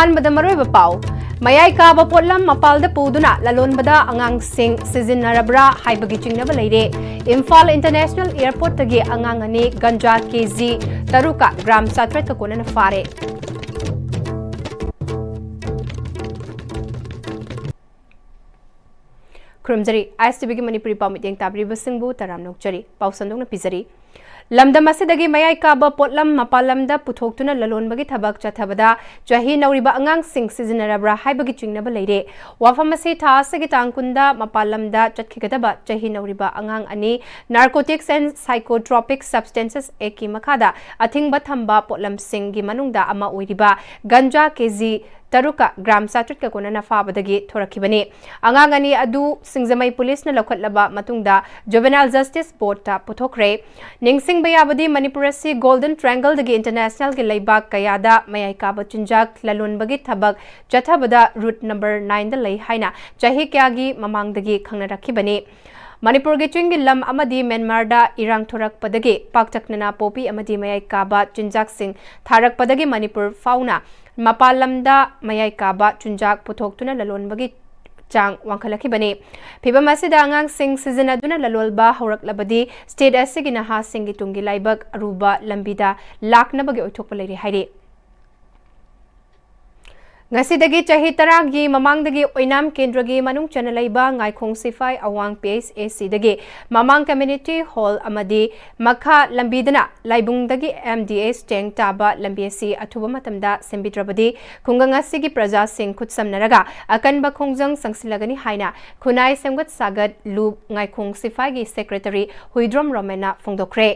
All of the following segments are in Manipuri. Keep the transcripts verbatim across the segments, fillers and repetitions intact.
ꯑꯍꯥꯟꯕꯗ ꯃꯔꯨꯑꯣꯏꯕ ꯄꯥꯎ꯫ ꯃꯌꯥꯏ ꯀꯥꯕ ꯄꯣꯠꯂꯝ ꯃꯄꯥꯜꯗ ꯄꯨꯗꯨꯅ ꯂꯂꯣꯟꯕꯗ ꯑꯉꯥꯡꯁꯤꯡ ꯁꯤꯖꯤꯟꯅꯔꯕ꯭ꯔꯥ ꯍꯥꯏꯕꯒꯤ ꯆꯤꯡꯅꯕ ꯂꯩꯔꯦ꯫ ꯏꯝꯐꯥꯜ ꯏꯟꯇꯔꯅꯦꯁꯅꯦꯜ ꯑꯦꯌꯔꯄꯣꯔꯠꯇꯒꯤ ꯑꯉꯥꯡ ꯑꯅꯤ ꯒꯟꯖꯥ ꯀꯦꯖꯤ ꯇꯔꯨꯛꯀ ꯒ꯭ꯔꯥꯝ ꯆꯥꯇ꯭ꯔꯦꯠꯀ ꯀꯣꯟꯅꯅ ꯐꯥꯔꯦ꯫ ꯈꯨꯔꯨꯝꯖꯔꯤ꯫ ꯑꯥꯏ ꯑꯦꯁ ꯇꯤ ꯚꯤꯒꯤ ꯃꯅꯤꯄꯨꯔꯤ ꯄꯥꯎ ꯃꯤꯠꯌꯦꯡ ꯇꯥꯕꯤꯔꯤꯕꯁꯤꯡꯕꯨ ꯇꯔꯥꯝꯅ ꯑꯣꯛꯆꯔꯤ꯫ ꯄꯥꯎ ꯁꯟꯗꯣꯛꯅ ꯄꯤꯖꯔꯤ꯫ ꯂꯝꯗꯝ ꯑꯁꯤꯗꯒꯤ ꯃꯌꯥꯏ ꯀꯥꯕ ꯄꯣꯠꯂꯝ ꯃꯄꯥꯟ ꯂꯝꯗ ꯄꯨꯊꯣꯛꯇꯨꯅ ꯂꯂꯣꯟꯕꯒꯤ ꯊꯕꯛ ꯆꯠꯊꯕꯗ ꯆꯍꯤ ꯅꯧꯔꯤꯕ ꯑꯉꯥꯡꯁꯤꯡ ꯁꯤꯖꯤꯟꯅꯔꯕ꯭ꯔꯥ ꯍꯥꯏꯕꯒꯤ ꯆꯤꯡꯅꯕ ꯂꯩꯔꯦ꯫ ꯋꯥꯐꯝ ꯑꯁꯤ ꯊꯥ ꯑꯁꯤꯒꯤ ꯇꯥꯡ ꯀꯨꯟꯗ ꯃꯄꯥꯟ ꯂꯝꯗ ꯆꯠꯈꯤꯒꯗꯕ ꯆꯍꯤ ꯅꯧꯔꯤꯕ ꯑꯉꯥꯡ ꯑꯅꯤ Narcotics and Psychotropic Substances Actꯀꯤ ꯃꯈꯥꯗ ꯑꯊꯤꯡꯕ ꯊꯝꯕ ꯄꯣꯠꯂꯝꯁꯤꯡꯒꯤ ꯃꯅꯨꯡꯗ ꯑꯃ ꯑꯣꯏꯔꯤꯕ ꯒꯟꯖꯥ ꯀꯦꯖꯤ ꯇꯔꯨꯛꯀ ꯒ꯭ꯔꯥꯝ ꯆꯥꯇ꯭ꯔꯦꯠꯀ ꯀꯣꯟꯅꯅ ꯐꯥꯕꯗꯒꯤ ꯊꯣꯔꯛꯈꯤꯕꯅꯤ꯫ ꯑꯉꯥꯡ ꯑꯅꯤ ꯑꯗꯨ ꯁꯤꯡꯖꯃꯩ ꯄꯨꯂꯤꯁꯅ ꯂꯧꯈꯠꯂꯕ ꯃꯇꯨꯡꯗ Juvenile Justice Boardꯇ ꯄꯨꯊꯣꯛꯈ꯭ꯔꯦ꯫ ꯅꯤꯡꯁꯤꯡꯕ ꯌꯥꯕꯗꯤ, ꯃꯅꯤꯄꯨꯔ ꯑꯁꯤ Golden Triangleꯗꯒꯤ ꯏꯟꯇꯔꯅꯦꯁꯅꯦꯜꯒꯤ ꯂꯩꯕꯥꯛ ꯀꯌꯥꯗ ꯃꯌꯥꯏ ꯀꯥꯕ ꯆꯤꯟꯖꯥꯛ ꯂꯂꯣꯟꯕꯒꯤ ꯊꯕꯛ ꯆꯠꯊꯕꯗ ꯔꯨꯠ ꯅꯝꯕꯔ ꯅꯥꯏꯟꯗ ꯂꯩ ꯍꯥꯏꯅ ꯆꯍꯤ ꯀꯌꯥꯒꯤ ꯃꯃꯥꯡꯗꯒꯤ ꯈꯪꯅꯔꯛꯈꯤꯕꯅꯤ꯫ ꯃꯅꯤꯄꯨꯔꯒꯤ ꯆꯤꯡꯒꯤ ꯂꯝ ꯑꯃꯗꯤ ꯃ꯭ꯌꯥꯟꯃꯥꯔꯗ ꯏꯔꯥꯡ ꯊꯣꯔꯛꯄꯗꯒꯤ ꯄꯥꯛꯇꯛꯅꯅ ꯄꯣꯄꯤ ꯑꯃꯗꯤ ꯃꯌꯥꯏ ꯀꯥꯕ ꯆꯤꯟꯖꯥꯛꯁꯤꯡ ꯊꯥꯔꯛꯄꯗꯒꯤ ꯃꯅꯤꯄꯨꯔ ꯐꯥꯎꯅ ꯃꯄꯥꯟ ꯂꯝꯗ ꯃꯌꯥꯏ ꯀꯥꯕ ꯆꯤꯟꯖꯥꯛ ꯄꯨꯊꯣꯛꯇꯨꯅ ꯂꯂꯣꯟꯕꯒꯤ ꯆꯥꯡ ꯋꯥꯡꯈꯠꯂꯛꯈꯤꯕꯅꯤ꯫ ꯐꯤꯚꯝ ꯑꯁꯤꯗ ꯑꯉꯥꯡꯁꯤꯡ ꯁꯤꯖꯤꯟꯅꯗꯨꯅ ꯂꯂꯣꯟꯕ ꯍꯧꯔꯛꯂꯕꯗꯤ ꯁ꯭ꯇꯦꯠ ꯑꯁꯤꯒꯤ ꯅꯍꯥꯁꯤꯡꯒꯤ ꯇꯨꯡꯒꯤ ꯂꯥꯏꯕꯛ ꯑꯔꯨꯕ ꯂꯝꯕꯤꯗ ꯂꯥꯛꯅꯕꯒꯤ ꯑꯣꯏꯊꯣꯛꯄ ꯂꯩꯔꯦ ꯍꯥꯏꯔꯤ꯫ ꯉꯁꯤꯗꯒꯤ ꯆꯍꯤ ꯇꯔꯥꯒꯤ ꯃꯃꯥꯡꯗꯒꯤ ꯑꯣꯏꯅꯥꯝ ꯀꯦꯟꯗ꯭ꯔꯒꯤ ꯃꯅꯨꯡ ꯆꯟꯅ ꯂꯩꯕ ꯉꯥꯏꯈꯣꯡ ꯁꯤꯐꯥꯏ ꯑꯋꯥꯡ ꯄꯤ ꯑꯩꯆ ꯑꯦ ꯁꯤꯗꯒꯤ ꯃꯃꯥꯡ ꯀꯝꯃ꯭ꯌꯨꯅꯤꯇꯤ ꯍꯣꯜ ꯑꯃꯗꯤ ꯃꯈꯥ ꯂꯝꯕꯤꯗꯅ ꯂꯥꯏꯕꯨꯡꯗꯒꯤ ꯑꯦꯝ ꯗꯤ ꯑꯦꯁ ꯆꯦꯡ ꯇꯥꯕ ꯂꯝꯕꯤ ꯑꯁꯤ ꯑꯊꯨꯕ ꯃꯇꯝꯗ ꯁꯦꯝꯕꯤꯗ꯭ꯔꯕꯗꯤ ꯈꯨꯡꯒꯪ ꯑꯁꯤꯒꯤ ꯄ꯭ꯔꯖꯥꯁꯤꯡ ꯈꯨꯠꯁꯝꯅꯔꯒ ꯑꯀꯟꯕ ꯈꯣꯡꯖꯪ ꯆꯪꯁꯤꯜꯂꯒꯅꯤ ꯍꯥꯏꯅ ꯈꯨꯟꯅꯥꯏ ꯁꯦꯝꯒꯠ ꯁꯥꯒꯠ ꯂꯨꯞ ꯉꯥꯏꯈꯣꯡ ꯁꯤꯐꯥꯏꯒꯤ ꯁꯦꯀ꯭ꯔꯦꯇꯔꯤ ꯍꯨꯏꯗ꯭ꯔꯣꯝ ꯔꯣꯃꯦꯟꯅ ꯐꯣꯡꯗꯣꯛꯈ꯭ꯔꯦ꯫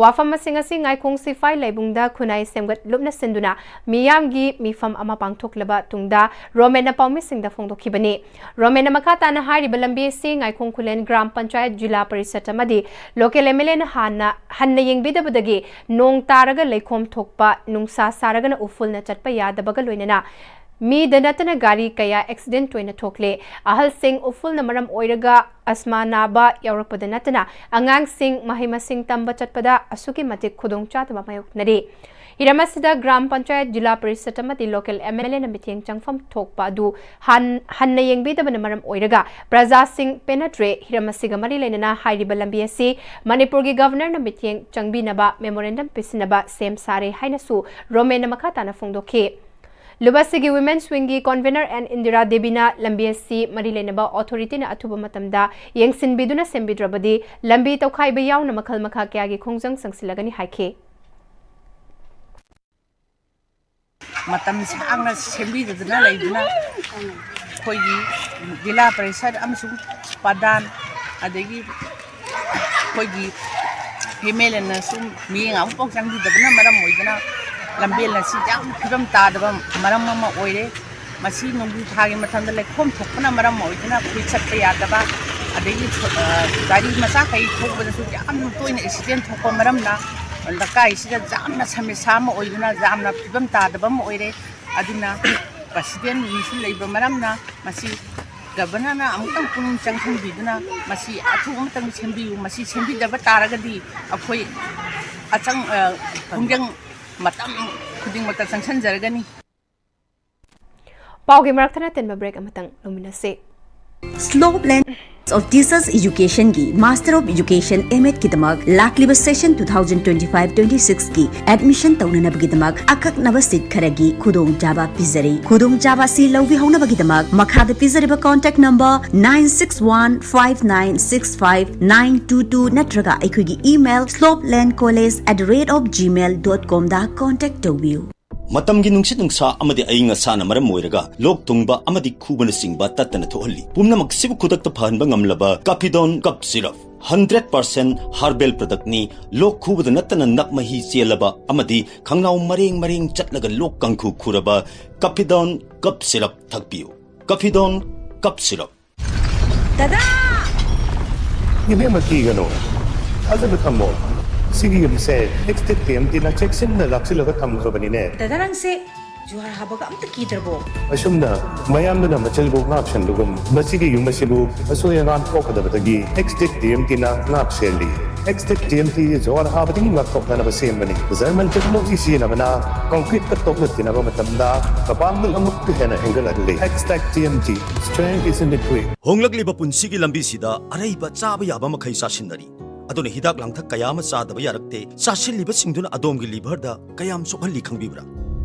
ꯋꯥꯐꯝ ꯑꯁꯤꯡ ꯑꯁꯤ ꯉꯥꯏꯈꯣꯡ ꯁꯤꯐꯥꯏ ꯂꯥꯏꯕꯨꯡꯗ ꯈꯨꯟꯅꯥꯏ ꯁꯦꯝꯒꯠ ꯂꯨꯞꯅ ꯁꯤꯟꯗꯨꯅ ꯃꯤꯌꯥꯝꯒꯤ ꯃꯤꯐꯝ ꯑꯃ ꯄꯥꯡꯊꯣꯛꯂꯕ ꯇꯨꯡꯗ ꯔꯣꯃꯦꯟꯅ ꯄꯥꯎꯃꯤꯁꯤꯡꯗ ꯐꯣꯡꯗꯣꯛꯈꯤꯕꯅꯤ꯫ ꯔꯣꯃꯦꯟꯅ ꯃꯈꯥ ꯇꯥꯅ ꯍꯥꯏꯔꯤꯕ ꯂꯝꯕꯤ ꯑꯁꯤ ꯉꯥꯏꯈꯣꯡ ꯈꯨꯂꯦꯟ ꯒ꯭ꯔꯥꯝ ꯄꯟꯆꯥꯌꯠ ꯖꯤꯂꯥ ꯄꯔꯤꯁꯠ ꯑꯃꯗꯤ ꯂꯣꯀꯦꯜ ꯑꯦꯝ ꯑꯦꯜ ꯑꯦꯅ ꯍꯥꯟꯅ ꯍꯟꯅ ꯌꯦꯡꯕꯤꯗꯕꯗꯒꯤ ꯅꯣꯡ ꯇꯥꯔꯒ ꯂꯩꯈꯣꯝ ꯊꯣꯛꯄ, ꯅꯨꯡꯁꯥ ꯁꯥꯔꯒꯅ ꯎꯐꯨꯜꯅ ꯆꯠꯄ ꯌꯥꯗꯕꯒ ꯂꯣꯏꯅꯅ ꯃꯤꯗ ꯅꯠꯇꯅ ꯒꯥꯔꯤ ꯀꯌꯥ ꯑꯦꯛꯁꯤꯗꯦꯟꯠ ꯇꯣꯏꯅ ꯊꯣꯛꯂꯦ꯫ ꯑꯍꯜꯁꯤꯡ ꯎꯐꯨꯜꯅ ꯃꯔꯝ ꯑꯣꯏꯔꯒ ꯑꯁꯃꯥ ꯅꯥꯕ ꯌꯥꯎꯔꯛꯄꯗ ꯅꯠꯇꯅ ꯑꯉꯥꯡꯁꯤꯡ ꯃꯍꯩ ꯃꯁꯤꯡ ꯇꯝꯕ ꯆꯠꯄꯗ ꯑꯁꯨꯛꯀꯤ ꯃꯇꯤꯛ ꯈꯨꯗꯣꯡꯆꯥꯗꯕ ꯃꯥꯌꯣꯛꯅꯔꯤ꯫ ꯍꯤꯔꯝ ꯑꯁꯤꯗ ꯒ꯭ꯔꯥꯝ ꯄꯟꯆꯥꯌꯠ, ꯖꯤꯂꯥ ꯄꯔꯤꯁꯠ ꯑꯃꯗꯤ ꯂꯣꯀꯦꯜ ꯑꯦꯝ ꯑꯦꯜ ꯑꯦꯅ ꯃꯤꯠꯌꯦꯡ ꯆꯪꯐꯝ ꯊꯣꯛꯄ ꯑꯗꯨ ꯍꯟ-, ꯍꯟꯅ ꯌꯦꯡꯕꯤꯗꯕꯅ ꯃꯔꯝ ꯑꯣꯏꯔꯒ ꯄ꯭ꯔꯖꯥꯁꯤꯡ ꯄꯦꯟꯅꯗ꯭ꯔꯦ꯫ ꯍꯤꯔꯝ ꯑꯁꯤꯒ ꯃꯔꯤ ꯂꯩꯅꯅ ꯍꯥꯏꯔꯤꯕ ꯂꯝꯕꯤ ꯑꯁꯤ ꯃꯅꯤꯄꯨꯔꯒꯤ ꯒꯚꯔꯅꯔꯅ ꯃꯤꯠꯌꯦꯡ ꯆꯪꯕꯤꯅꯕ ꯃꯦꯃꯣꯔꯦꯟꯗꯝ ꯄꯤꯁꯤꯟꯅꯕ ꯁꯦꯝ ꯁꯥꯔꯦ ꯍꯥꯏꯅꯁꯨ ꯔꯣꯃꯦꯟꯅ ꯃꯈꯥ ꯇꯥꯅ ꯐꯣꯡꯗꯣꯛꯈꯤ꯫ ꯂꯨꯕꯥꯁꯤꯒꯤ ꯋꯤꯃꯦꯟꯁ ꯋꯤꯡꯒꯤ ꯀꯣꯟꯚꯦꯅꯔ ꯑꯦꯟ ꯏꯟꯗꯤꯔꯥ ꯗꯦꯕꯤꯅ ꯂꯝꯕꯤ ꯑꯁꯤ ꯃꯔꯤ ꯂꯩꯅꯕ ꯑꯣꯊꯣꯔꯤꯇꯤꯅ ꯑꯊꯨꯕ ꯃꯇꯝꯗ ꯌꯦꯡꯁꯤꯟꯕꯤꯗꯨꯅ ꯁꯦꯝꯕꯤꯗ꯭ꯔꯕꯗꯤ ꯂꯝꯕꯤ ꯇꯧꯈꯥꯏꯕ ꯌꯥꯎꯅ ꯃꯈꯜ ꯃꯈꯥ ꯀꯌꯥꯒꯤ ꯈꯣꯡꯖꯪ ꯆꯪꯁꯤꯜꯂꯒꯅꯤ ꯍꯥꯏꯈꯤ꯫ ꯃꯇꯝ ꯁꯥꯡꯅ ꯁꯦꯝꯕꯤꯗꯗꯅ ꯂꯩꯗꯨꯅ ꯑꯩꯈꯣꯏꯒꯤ ꯖꯤꯂꯥ ꯄꯔꯤꯁꯠ ꯑꯃꯁꯨꯡ ꯄ꯭ꯔꯙꯥꯟ, ꯑꯗꯒꯤ ꯑꯩꯈꯣꯏꯒꯤ ꯑꯦꯝ ꯑꯦꯜ ꯑꯦꯅꯁꯨ ꯃꯤꯠꯌꯦꯡ ꯑꯃꯨꯛꯐꯥꯎ ꯆꯪꯕꯤꯗꯕꯅ ꯃꯔꯝ ꯑꯣꯏꯗꯨꯅ ꯂꯝꯕꯦꯜ ꯑꯁꯤ ꯌꯥꯝꯅ ꯐꯤꯕꯝ ꯇꯥꯗꯕ ꯃꯔꯝ ꯑꯃ ꯑꯣꯏꯔꯦ꯫ ꯃꯁꯤ ꯅꯣꯡꯖꯨ ꯊꯥꯒꯤ ꯃꯇꯝꯗ ꯂꯩꯈꯣꯝ ꯊꯣꯛꯄꯅ ꯃꯔꯝ ꯑꯣꯏꯗꯨꯅ ꯑꯩꯈꯣꯏ ꯆꯠꯄ ꯌꯥꯗꯕ, ꯑꯗꯒꯤ, ꯑ, ꯒꯥꯔꯤ ꯃꯆꯥ ꯀꯩ ꯊꯧꯕꯗꯁꯨ ꯌꯥꯝꯅ ꯇꯣꯏꯅ ꯑꯦꯛꯁꯤꯗꯦꯟ ꯊꯣꯛꯄ ꯃꯔꯝꯅ ꯂꯩꯀꯥꯏꯁꯤꯗ ꯌꯥꯝꯅ ꯁꯃꯁ꯭ꯌꯥ ꯑꯃ ꯑꯣꯏꯗꯨꯅ ꯌꯥꯝꯅ ꯐꯤꯕꯝ ꯇꯥꯗꯕ ꯑꯃ ꯑꯣꯏꯔꯦ꯫ ꯑꯗꯨꯅ ꯄ꯭ꯔꯁꯤꯗꯦꯟ ꯃꯤꯁꯨ ꯂꯩꯕ ꯃꯔꯝꯅ ꯃꯁꯤ ꯒꯕꯔꯅꯔꯅ ꯑꯃꯨꯛꯇꯪ ꯄꯨꯛꯅꯤꯡ ꯆꯪꯁꯤꯟꯕꯤꯗꯨꯅ ꯃꯁꯤ ꯑꯊꯨꯕ ꯃꯇꯝꯗ ꯁꯦꯝꯕꯤꯌꯨ꯫ ꯃꯁꯤ ꯁꯦꯝꯕꯤꯗꯕ ꯇꯥꯔꯒꯗꯤ ꯑꯩꯈꯣꯏ ꯑꯆꯪ-, ꯑ, ꯈꯣꯡꯖꯪ ꯃꯇꯝ ꯈꯨꯗꯤꯡꯃꯛꯇ ꯆꯪꯁꯤꯟꯖꯔꯒꯅꯤ꯫ ꯄꯥꯎꯒꯤ ꯃꯔꯛꯇ ꯅꯠꯇꯟꯕ ꯕ꯭ꯔꯦꯛ ꯑꯃꯇꯪ ꯂꯧꯃꯤꯟꯅꯁꯤ꯫ Slope Land of Teachers Educationꯒꯤ Master of Education M.Edꯀꯤꯗꯃꯛ ꯂꯥꯛꯂꯤꯕ session two thousand twenty five twenty sixꯀꯤ admission ꯇꯧꯅꯅꯕꯒꯤꯗꯃꯛ ꯑꯀꯛꯅꯕ seat ꯈꯔꯒꯤ ꯈꯨꯗꯣꯡꯆꯥꯕ ꯄꯤꯖꯔꯤ꯫ ꯈꯨꯗꯣꯡꯆꯥꯕ ꯑꯁꯤ ꯂꯧꯕꯤꯍꯧꯅꯕꯒꯤꯗꯃꯛ ꯃꯈꯥꯗ ꯄꯤꯖꯔꯤꯕ contact number nine six one five nine six five nine two two ꯅꯠꯇ꯭ꯔꯒ ꯑꯩꯈꯣꯏꯒꯤ email slopelandcollege at the rate of gmail dot comꯗ contact ꯇꯧꯕꯤꯌꯨ꯫ ꯃꯇꯝꯒꯤ ꯅꯨꯡꯁꯤꯠ ꯅꯨꯡꯁꯥ ꯑꯃꯗꯤ ꯑꯏꯪ ꯑꯁꯥꯅ ꯃꯔꯝ ꯑꯣꯏꯔꯒ ꯂꯣꯛ ꯊꯨꯡꯕ ꯑꯃꯗꯤ ꯈꯨꯕꯅꯆꯤꯡꯕ ꯇꯠꯇꯅ ꯊꯣꯛꯍꯜꯂꯤ꯫ ꯄꯨꯝꯅꯃꯛꯁꯤꯕꯨ ꯈꯨꯗꯛꯇ ꯐꯍꯟꯕ ꯉꯝꯂꯕ Cappidone Cough Syrup, hundred percent herbal productꯅꯤ꯫ ꯂꯣꯛ ꯈꯨꯕꯗ ꯅꯠꯇꯅ ꯅꯞ ꯃꯍꯤ ꯆꯦꯜꯂꯕ ꯑꯃꯗꯤ ꯈꯪꯅꯥꯎ ꯃꯔꯦꯡ ꯃꯔꯦꯡ ꯆꯠꯂꯒ ꯂꯣꯛ ꯀꯥꯡꯈꯨ ꯈꯨꯔꯕ Cappidone Cough Syrup ꯊꯛꯄꯤꯌꯨ꯫ Cappidone Cough Syrup꯫ ꯗꯗꯥ! ꯏꯕꯦꯝꯃ, ꯀꯤꯒꯅꯨ꯫ ꯊꯥꯖꯕ ꯊꯝꯃꯣ꯫ ꯁꯤꯒꯤ ꯌꯨꯝꯁꯦ ꯑꯦꯛꯁ-ꯇꯤꯛ ꯇꯤ ꯑꯦꯝ ꯇꯤꯅ ꯆꯦꯛꯁꯤꯟꯅ ꯂꯥꯛꯁꯤꯜꯂꯒ ꯊꯝꯈ꯭ꯔꯕꯅꯤꯅꯦ꯫ ꯗꯗꯥ, ꯅꯪꯁꯦ ꯖꯨꯍꯥꯔ ꯍꯥꯕꯒ ꯑꯝꯇ ꯀꯤꯗ꯭ꯔꯕꯣ? ꯑꯁꯨꯝꯅ ꯃꯌꯥꯝꯗꯨꯅ ꯃꯆꯤꯜꯕꯨ ꯉꯥꯛ ꯁꯦꯟꯕꯒꯨꯝ, ꯃꯁꯤꯒꯤ ꯌꯨꯝ ꯑꯁꯤꯕꯨ ꯑꯁꯣꯏ ꯑꯉꯥꯝ ꯊꯣꯛꯀꯗꯕꯗꯒꯤ ꯑꯦꯛꯁ-ꯇꯤꯛ ꯇꯤ ꯑꯦꯝ ꯇꯤꯅ ꯉꯥꯛ ꯁꯦꯜꯂꯤ꯫ Hextech T M T ꯖꯣꯍꯔ ꯍꯥꯕꯗꯒꯤ ꯉꯥꯛꯊꯣꯛꯅꯅꯕ ꯁꯦꯝꯕꯅꯤ꯫ German technology ꯁꯤꯖꯤꯟꯅꯕꯅ concrete ꯀ ꯇꯣꯛꯅ ꯇꯤꯟꯅꯕ ꯃꯇꯝꯗ ꯃꯄꯥꯡꯒꯜ ꯑꯃꯨꯛꯀ ꯍꯦꯟꯅ ꯍꯦꯟꯒꯠꯍꯜꯂꯤ꯫ Hextech T M T, strength is in the grip. ꯍꯣꯡꯂꯛꯂꯤꯕ ꯄꯨꯟꯁꯤꯒꯤ ꯂꯝꯕꯤꯁꯤꯗ ꯑꯔꯩꯕ ꯆꯥꯕ ꯌꯥꯕ ꯃꯈꯩ ꯆꯥꯁꯤꯟꯅꯔꯤ꯫ ꯑꯗꯨꯅ ꯍꯤꯗꯥꯛ ꯂꯥꯡꯊꯛ ꯀꯌꯥ ꯑꯃ ꯆꯥꯗꯕ ꯌꯥꯔꯛꯇꯦ꯫ ꯆꯥꯁꯤꯜꯂꯤꯕꯁꯤꯡꯗꯨꯅ ꯑꯗꯣꯝꯒꯤ liver ꯗ ꯀꯌꯥꯝ ꯁꯣꯛꯍꯜꯂꯤ ꯈꯪꯕꯤꯕ꯭ꯔꯥ?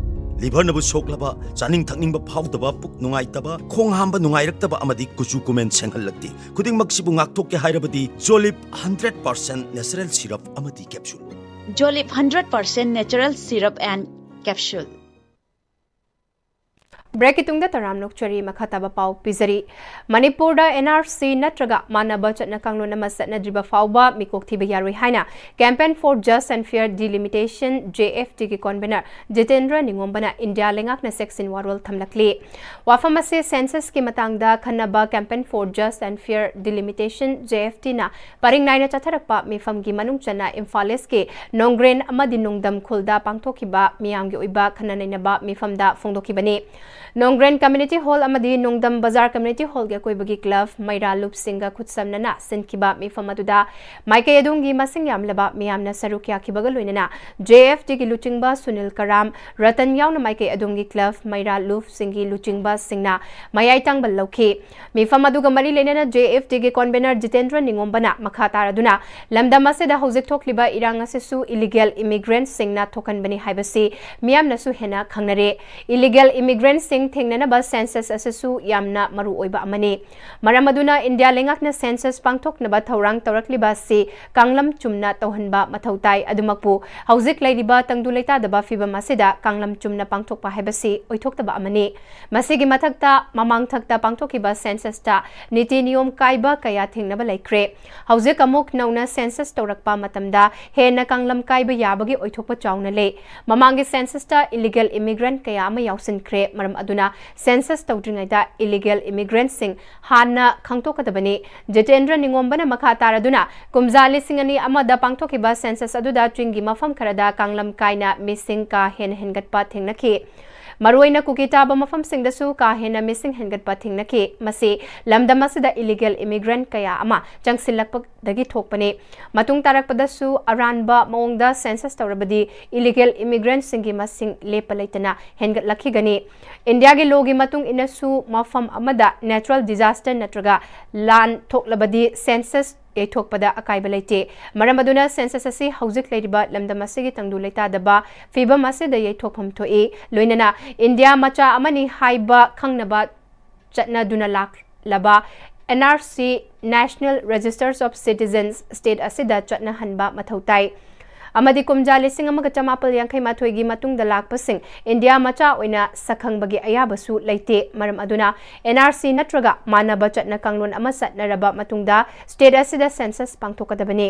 Liver ꯅꯕꯨ ꯁꯣꯛꯂꯕ, ꯆꯥꯅꯤꯡ ꯊꯛꯅꯤꯡꯕ ꯐꯥꯎꯗꯕ, ꯄꯨꯛ ꯅꯨꯡꯉꯥꯏꯇꯕ, ꯈꯣꯡ ꯍꯥꯝꯕ ꯅꯨꯡꯉꯥꯏꯔꯛꯇꯕ ꯑꯃꯗꯤ ꯀꯨꯆꯨ ꯀꯨꯃꯦꯟ ꯁꯦꯡꯍꯜꯂꯛꯇꯦ꯫ ꯈꯨꯗꯤꯡꯃꯛꯁꯤꯕꯨ ꯉꯥꯛꯊꯣꯛꯀꯦ ꯍꯥꯏꯔꯕꯗꯤ Jolib hundred percent natural syrup ꯑꯃꯗꯤ capsule꯫ Jolib hundred percent natural syrup and capsule꯫ Break ꯀꯤ ꯇꯨꯡꯗ ꯇꯔꯥꯝ ꯅꯣꯛꯆꯔꯤ꯫ ꯃꯈꯥ ꯇꯥꯕ ꯄꯥꯎ ꯄꯤꯖꯔꯤ꯫ ꯃꯅꯤꯄꯨꯔꯗ N R C ꯅꯠꯇ꯭ꯔꯒ ꯃꯥꯟꯅꯕ ꯆꯠꯅ ꯀꯥꯡꯂꯣꯟ ꯑꯃ ꯆꯠꯅꯗ꯭ꯔꯤꯕ ꯐꯥꯎꯕ ꯃꯤꯀꯣꯛ ꯊꯤꯕ ꯌꯥꯔꯣꯏ ꯍꯥꯏꯅ Campaign for Just and Fair Delimitation, J F D ꯒꯤ convener ꯖꯤꯇꯦꯟꯗ꯭ꯔ ꯅꯤꯉꯣꯝꯕꯅ ꯏꯟꯗꯤꯌꯥ ꯂꯩꯉꯥꯛꯅ ꯆꯦꯛꯁꯤꯟ ꯋꯥꯔꯣꯜ ꯊꯝꯂꯛꯂꯤ꯫ ꯋꯥꯐꯝ ꯑꯁꯤ census ꯀꯤ ꯃꯇꯥꯡꯗ ꯈꯟꯅꯕ Campaign for Just and Fair Delimitation, J F D ꯅ ꯄꯔꯤꯡ ꯅꯥꯏꯅ ꯆꯠꯊꯔꯛꯄ ꯃꯤꯐꯝꯒꯤ ꯃꯅꯨꯡ ꯆꯟꯅ ꯏꯝꯐꯥꯜ ꯏꯁꯀꯤ ꯅꯣꯡꯒ꯭ꯔꯦꯟ ꯑꯃꯗꯤ ꯅꯣꯡꯗꯝ ꯈꯨꯜꯗ ꯄꯥꯡꯊꯣꯛꯈꯤꯕ ꯃꯤꯌꯥꯝꯒꯤ ꯑꯣꯏꯕ ꯈꯟꯅ ꯅꯩꯅꯕ ꯃꯤꯐꯝꯗ ꯐꯣꯡꯗꯣꯛꯈꯤꯕꯅꯤ꯫ ꯅꯣꯡꯒ꯭ꯔꯦꯟ Community Hall ꯑꯃꯗꯤ ꯅꯣꯡꯗꯝ ꯕꯖꯥꯔ Community Hall ꯒꯤ ꯑꯀꯣꯏꯕꯒꯤ club ꯃꯩꯔꯥ ꯂꯨꯞꯁꯤꯡꯒ ꯈꯨꯠꯁꯝꯅꯅ ꯁꯤꯟꯈꯤꯕ ꯃꯤꯐꯝ ꯑꯗꯨꯗ ꯃꯥꯏꯀꯩ ꯑꯗꯨꯝꯒꯤ ꯃꯁꯤꯡ ꯌꯥꯝꯂꯕ ꯃꯤꯌꯥꯝꯅ ꯁꯔꯨꯛ ꯌꯥꯈꯤꯕꯒ ꯂꯣꯏꯅꯅ J F D ꯒꯤ ꯂꯨꯆꯤꯡꯕ ꯁꯨꯅꯤꯜ ꯀꯔꯥꯝ, ꯔꯇꯟ ꯌꯥꯎꯅ ꯃꯥꯏꯀꯩ ꯑꯗꯨꯝꯒꯤ club ꯃꯩꯔꯥ ꯂꯨꯞꯁꯤꯡꯒꯤ ꯂꯨꯆꯤꯡꯕꯁꯤꯡꯅ ꯃꯌꯥꯏ ꯇꯥꯡꯕ ꯂꯧꯈꯤ꯫ ꯃꯤꯐꯝ ꯑꯗꯨꯒ ꯃꯔꯤ ꯂꯩꯅꯅ J F D ꯒꯤ convener ꯖꯤꯇꯦꯟꯗ꯭ꯔ ꯅꯤꯉꯣꯝꯕꯅ ꯃꯈꯥ ꯇꯥꯔꯗꯨꯅ ꯂꯝꯗꯝ ꯑꯁꯤꯗ ꯍꯧꯖꯤꯛ ꯊꯣꯛꯂꯤꯕ ꯏꯔꯥꯡ ꯑꯁꯤꯁꯨ illegal immigrant ꯁꯤꯡꯅ ꯊꯣꯛꯍꯟꯕꯅꯤ ꯍꯥꯏꯕꯁꯤ ꯃꯤꯌꯥꯝꯅꯁꯨ ꯍꯦꯟꯅ ꯈꯪꯅꯔꯦ꯫ Illegal immigrant ꯁꯤꯡ ꯊꯦꯡꯅꯅꯕ census ꯑꯁꯤꯁꯨ ꯌꯥꯝꯅ ꯃꯔꯨ ꯑꯣꯏꯕ ꯑꯃꯅꯤ꯫ ꯃꯔꯝ ꯑꯗꯨꯅ ꯏꯟꯗꯤꯌꯥ ꯂꯩꯉꯥꯛꯅ census ꯄꯥꯡꯊꯣꯛꯅꯕ ꯊꯧꯔꯥꯡ ꯇꯧꯔꯛꯂꯤꯕ ꯑꯁꯤ ꯀꯥꯡꯂꯝ ꯆꯨꯝꯅ ꯇꯧꯍꯟꯕ ꯃꯊꯧ ꯇꯥꯏ꯫ ꯑꯗꯨꯃꯛꯄꯨ ꯍꯧꯖꯤꯛ ꯂꯩꯔꯤꯕ ꯇꯪꯗꯨ ꯂꯩꯇꯥꯗꯕ ꯐꯤꯕꯝ ꯑꯁꯤꯗ ꯀꯥꯡꯂꯝ ꯆꯨꯝꯅ ꯄꯥꯡꯊꯣꯛꯄ ꯍꯥꯏꯕꯁꯤ ꯑꯣꯏꯊꯣꯛꯇꯕ ꯑꯃꯅꯤ꯫ ꯃꯁꯤꯒꯤ ꯃꯊꯛꯇ ꯃꯃꯥꯡꯊꯛꯇ ꯄꯥꯡꯊꯣꯛꯈꯤꯕ census ꯇ ꯅꯤꯇꯤ ꯅꯤꯌꯣꯝ ꯀꯥꯏꯕ ꯀꯌꯥ ꯊꯦꯡꯅꯕ ꯂꯩꯈ꯭ꯔꯦ꯫ ꯍꯧꯖꯤꯛ ꯑꯃꯨꯛ ꯅꯧꯅ census ꯇꯧꯔꯛꯄ ꯃꯇꯝꯗ ꯍꯦꯟꯅ ꯀꯥꯡꯂꯝ ꯀꯥꯏꯕ ꯌꯥꯕꯒꯤ ꯑꯣꯏꯊꯣꯛꯄ ꯆꯥꯎꯅ ꯂꯩ꯫ ꯃꯃꯥꯡꯒꯤ census ꯇ illegal immigrant ꯀꯌꯥ ꯑꯃ ꯌꯥꯎꯁꯤꯟꯈ꯭ꯔꯦ꯫ ꯃꯔꯝ ꯑꯗꯨꯅ census ꯇꯧꯗ꯭ꯔꯤꯉꯩꯗ illegal immigrant ꯁꯤꯡ ꯍꯥꯟꯅ ꯈꯪꯗꯣꯛꯀꯗꯕꯅꯤ꯫ ꯖꯤꯇꯦꯟꯗ꯭ꯔ ꯅꯤꯉꯣꯝꯕꯅ ꯃꯈꯥ ꯇꯥꯔꯗꯨꯅ ꯀꯨꯝꯖꯥ ꯂꯤꯁꯤꯡ ꯑꯅꯤ ꯑꯃꯗ ꯄꯥꯡꯊꯣꯛꯈꯤꯕ census ꯑꯗꯨꯗ ꯆꯤꯡꯒꯤ ꯃꯐꯝ ꯈꯔꯗ ꯀꯥꯡꯂꯝ ꯀꯥꯏꯅ ꯃꯤꯁꯤꯡ ꯀꯥ ꯍꯦꯟꯅ ꯍꯦꯟꯒꯠꯄ ꯊꯦꯡꯅꯈꯤ꯫ ꯃꯔꯨꯑꯣꯏꯅ ꯀꯨꯀꯤ ꯇꯥꯕ ꯃꯐꯝꯁꯤꯡꯗꯁꯨ ꯀꯥ ꯍꯦꯟꯅ ꯃꯤꯁꯤꯡ ꯍꯦꯟꯒꯠꯄ ꯊꯦꯡꯅꯈꯤ꯫ ꯃꯁꯤ ꯂꯝꯗꯝ ꯑꯁꯤꯗ illegal immigrant ꯀꯌꯥ ꯑꯃ ꯆꯪꯁꯤꯜꯂꯛꯄꯗꯒꯤ ꯊꯣꯛꯄꯅꯤ꯫ ꯃꯇꯨꯡ ꯇꯥꯔꯛꯄꯗꯁꯨ ꯑꯔꯥꯟꯕ ꯃꯑꯣꯡꯗ census ꯇꯧꯔꯕꯗꯤ illegal immigrant ꯁꯤꯡꯒꯤ ꯃꯁꯤꯡ ꯂꯦꯞꯄ ꯂꯩꯇꯅ ꯍꯦꯟꯒꯠꯂꯛꯈꯤꯒꯅꯤ꯫ ꯏꯟꯗꯤꯌꯥꯒꯤ law ꯒꯤ ꯃꯇꯨꯡ ꯏꯟꯅꯁꯨ ꯃꯐꯝ ꯑꯃꯗ natural disaster ꯅꯠꯇ꯭ꯔꯒ ꯂꯥꯟ ꯊꯣꯛꯂꯕꯗꯤ census ꯌꯩꯊꯣꯛꯄꯗ ꯑꯀꯥꯏꯕ ꯂꯩꯇꯦ꯫ ꯃꯔꯝ ꯑꯗꯨꯅ census ꯑꯁꯤ ꯍꯧꯖꯤꯛ ꯂꯩꯔꯤꯕ ꯂꯝꯗꯝ ꯑꯁꯤꯒꯤ ꯇꯪꯗꯨ ꯂꯩꯇꯥꯗꯕ ꯐꯤꯕꯝ ꯑꯁꯤꯗ ꯌꯩꯊꯣꯛꯐꯝ ꯊꯣꯛꯏ꯫ ꯂꯣꯏꯅꯅ ꯏꯟꯗꯤꯌꯥ ꯃꯆꯥ ꯑꯃꯅꯤ ꯍꯥꯏꯕ ꯈꯪꯅꯕ ꯆꯠꯅꯗꯨꯅ ꯂꯥꯛꯂꯕ N R C, National Registers of Citizens, state ꯑꯁꯤꯗ ꯆꯠꯅꯍꯟꯕ ꯃꯊꯧ ꯇꯥꯏ꯫ ꯑꯃꯗꯤ ꯀꯨꯝꯖꯥ ꯂꯤꯁꯤꯡ ꯑꯃꯒ ꯆꯃꯥꯄꯜ ꯌꯥꯡꯈꯩ ꯃꯥꯊꯣꯏꯒꯤ ꯃꯇꯨꯡꯗ ꯂꯥꯛꯄꯁꯤꯡ ꯏꯟꯗꯤꯌꯥ ꯃꯆꯥ ꯑꯣꯏꯅ ꯁꯛꯈꯪꯕꯒꯤ ꯑꯌꯥꯕꯁꯨ ꯂꯩꯇꯦ꯫ ꯃꯔꯝ ꯑꯗꯨꯅ N R C ꯅꯠꯇ꯭ꯔꯒ ꯃꯥꯟꯅꯕ ꯆꯠꯅ ꯀꯥꯡꯂꯣꯟ ꯑꯃ ꯆꯠꯅꯔꯕ ꯃꯇꯨꯡꯗ state ꯑꯁꯤꯗ census ꯄꯥꯡꯊꯣꯛꯀꯗꯕꯅꯤ꯫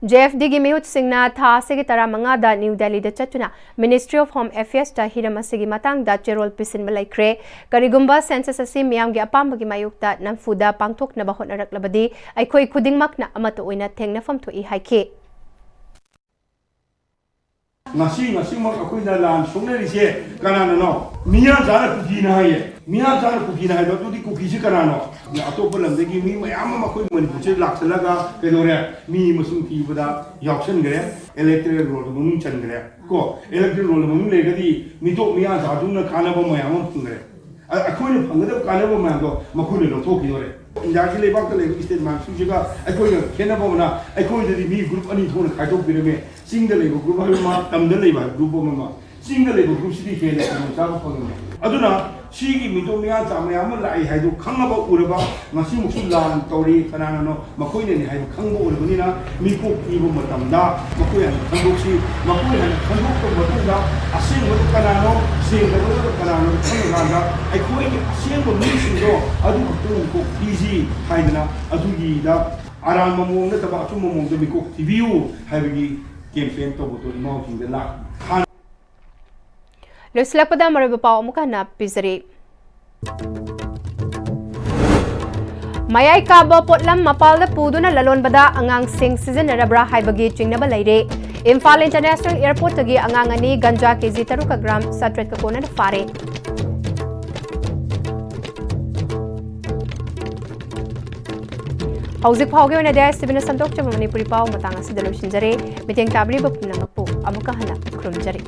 J F D ꯒꯤ ꯃꯤꯍꯨꯠꯁꯤꯡꯅ ꯊꯥ ꯑꯁꯤꯒꯤ ꯇꯔꯥꯃꯉꯥꯗ ꯅ꯭ꯌꯨ ꯗꯦꯜꯂꯤꯗ ꯆꯠꯇꯨꯅ Ministry of Home Affairs ꯇ ꯍꯤꯔꯝ ꯑꯁꯤꯒꯤ ꯃꯇꯥꯡꯗ ꯆꯦꯔꯣꯜ ꯄꯤꯁꯤꯟꯕ ꯂꯩꯈ꯭ꯔꯦ꯫ ꯀꯔꯤꯒꯨꯝꯕ census ꯑꯁꯤ ꯃꯤꯌꯥꯝꯒꯤ ꯑꯄꯥꯝꯕꯒꯤ ꯃꯥꯌꯣꯛꯇ ꯅꯝꯐꯨꯗ ꯄꯥꯡꯊꯣꯛꯅꯕ ꯍꯣꯠꯅꯔꯛꯂꯕꯗꯤ ꯑꯩꯈꯣꯏ ꯈꯨꯗꯤꯡꯃꯛꯅ ꯑꯃꯠꯇ ꯑꯣꯏꯅ ꯊꯦꯡꯅꯐꯝ ꯊꯣꯛꯏ ꯍꯥꯏꯈꯤ꯫ ꯉꯁꯤ, ꯉꯁꯤꯃꯛ ꯑꯩꯈꯣꯏꯅ ꯂꯥꯟ ꯁꯣꯛꯅꯔꯤꯁꯦ ꯀꯅꯥꯅꯅꯣ? ꯃꯤꯌꯥꯟꯆꯥꯅ ꯀꯨꯀꯤꯅ ꯍꯥꯏꯌꯦ꯫ ꯃꯤꯌꯥꯟꯆꯥꯅ ꯀꯨꯀꯤꯅ ꯍꯥꯏꯕ ꯑꯗꯨꯗꯤ ꯀꯨꯀꯤꯁꯤ ꯀꯅꯥꯅꯣ? ꯑꯇꯣꯞꯄ ꯂꯝꯗꯒꯤ ꯃꯤ ꯃꯌꯥꯝ ꯑꯃ ꯑꯩꯈꯣꯏ ꯃꯅꯤꯄꯨꯔꯁꯤꯗ ꯂꯥꯛꯁꯜꯂꯒ ꯀꯩꯗꯧꯔꯦ? ꯃꯤ ꯃꯁꯤꯡ ꯊꯤꯕꯗ ꯌꯥꯎꯁꯟꯈ꯭ꯔꯦ, electoral roll ꯗ ꯃꯅꯨꯡ ꯆꯟꯈ꯭ꯔꯦ꯫ ꯀꯣ, electoral roll ꯗ ꯃꯅꯨꯡ ꯂꯩꯔꯒꯗꯤ ꯃꯤꯇꯣꯞ ꯃꯤꯌꯥꯟꯆꯥꯗꯨꯅ ꯀꯥꯟꯅꯕ ꯃꯌꯥꯝ ꯑꯃ ꯐꯪꯈ꯭ꯔꯦ꯫ ꯑ-, ꯑꯩꯈꯣꯏꯅ ꯐꯪꯒꯗꯕ ꯀꯥꯟꯅꯕ ꯃꯌꯥꯝꯗꯣ ꯃꯈꯣꯏꯅ ꯂꯧꯊꯣꯛꯈꯤꯗꯣꯔꯦ꯫ ꯏꯟꯗꯤꯌꯥꯒꯤ ꯂꯩꯕꯥꯛꯇ ꯂꯩꯕ state ꯃꯌꯥꯝꯁꯤꯡꯁꯤꯒ ꯑꯩꯈꯣꯏꯒ ꯈꯦꯠꯅꯕ ꯑꯃꯅ, ꯑꯩꯈꯣꯏꯗꯗꯤ ꯃꯤ group ꯑꯅꯤ ꯊꯣꯛꯅ ꯈꯥꯏꯗꯣꯛꯄꯤꯔꯝꯃꯦ꯫ ꯆꯤꯡꯗ ꯂꯩꯕ group ꯍꯥꯏꯕ ꯑꯃ, ꯇꯝꯗ ꯂꯩꯕ group ꯑꯃ꯫ ꯆꯤꯡꯗ ꯂꯩꯕ group ꯁꯤꯗꯤ ꯍꯦꯟꯅ ꯈꯨꯗꯣꯡꯆꯥꯕ ꯐꯪꯉꯝꯃꯦ꯫ ꯑꯗꯨꯅ ꯁꯤꯒꯤ ꯃꯤꯇꯣꯞ ꯃꯤꯌꯥꯟꯆꯥ ꯃꯌꯥꯝ ꯑꯃ ꯂꯥꯛꯏ ꯍꯥꯏꯗꯨ ꯈꯪꯉꯕ ꯎꯔꯕ, ꯉꯁꯤꯃꯛꯁꯨ ꯂꯥꯟ ꯇꯧꯔꯤ, ꯀꯅꯥꯅꯅꯣ ꯃꯈꯣꯏꯅꯅꯤ ꯍꯥꯏꯕ ꯈꯪꯕ ꯑꯣꯏꯔꯕꯅꯤꯅ, ꯃꯤꯀꯣꯛ ꯊꯤꯕ ꯃꯇꯝꯗ ꯃꯈꯣꯏ ꯍꯥꯟꯅ ꯈꯪꯗꯣꯛꯁꯤ꯫ ꯃꯈꯣꯏ ꯍꯥꯟꯅ ꯈꯪꯗꯣꯛꯂꯕ ꯃꯇꯨꯡꯗ ꯑꯁꯦꯡꯕꯗꯨ ꯀꯅꯥꯅꯣ, ꯁꯦꯡꯗꯕꯗꯨ ꯀꯅꯥꯅꯣ ꯈꯪꯉꯀꯥꯟꯗ ꯑꯩꯈꯣꯏꯒꯤ ꯑꯁꯦꯡꯕ ꯃꯤꯁꯤꯡꯗꯣ ꯑꯗꯨ ꯈꯛꯇ ꯃꯤꯀꯣꯛ ꯊꯤꯁꯤ ꯍꯥꯏꯗꯅ, ꯑꯗꯨꯒꯤꯗ ꯑꯔꯥꯟꯕ ꯃꯑꯣꯡ ꯅꯠꯇꯕ ꯑꯆꯨꯝꯕ ꯃꯑꯣꯡꯗ ꯃꯤꯀꯣꯛ ꯊꯤꯕꯤꯌꯨ ꯍꯥꯏꯕꯒꯤ campaign ꯇꯧꯕꯗꯣ ꯏꯃꯥꯎꯁꯤꯡꯗ ꯂꯥꯛ-, ꯂꯣꯏꯁꯤꯜꯂꯛꯄꯗ ꯃꯔꯨꯑꯣꯏꯕ ꯄꯥꯎ ꯑꯃꯨꯛ ꯍꯟꯅ ꯄꯤꯖꯔꯤ꯫ ꯃꯌꯥꯏ ꯀꯥꯕ ꯄꯣꯠꯂꯝ ꯃꯄꯥꯜꯗ ꯄꯨꯗꯨꯅ ꯂꯂꯣꯟꯕꯗ ꯑꯉꯥꯡꯁꯤꯡ ꯁꯤꯖꯤꯟꯅꯔꯕ꯭ꯔꯥ ꯍꯥꯏꯕꯒꯤ ꯆꯤꯡꯅꯕ ꯂꯩꯔꯦ꯫ ꯏꯝꯐꯥꯜ ꯏꯟꯇꯔꯅꯦꯁꯅꯦꯜ ꯑꯦꯌꯔꯄꯣꯔꯠꯇꯒꯤ ꯑꯉꯥꯡ ꯑꯅꯤ ꯒꯟꯖꯥ ꯀꯦꯖꯤ ꯇꯔꯨꯛꯀ ꯒ꯭ꯔꯥꯝ ꯆꯥꯇ꯭ꯔꯦꯠꯀ ꯀꯣꯟꯅꯅ ꯐꯥꯔꯦ꯫ ꯍꯧꯖꯤꯛ ꯐꯥꯎꯒꯤ ꯑꯣꯏꯅꯗꯤ ꯑꯥꯏ ꯑꯦꯁ ꯇꯤ ꯚꯤꯅ ꯁꯟꯗꯣꯛꯆꯕ ꯃꯅꯤꯄꯨꯔꯤ ꯄꯥꯎ ꯃꯇꯥꯡ ꯑꯁꯤꯗ ꯂꯣꯏꯁꯤꯟꯖꯔꯦ꯫ ꯃꯤꯠꯌꯦꯡ ꯇꯥꯕꯤꯔꯤꯕ ꯄꯨꯝꯅꯃꯛꯄꯨ ꯑꯃꯨꯛꯀ ꯍꯟꯅ ꯈꯨꯔꯨꯝꯖꯔꯤ꯫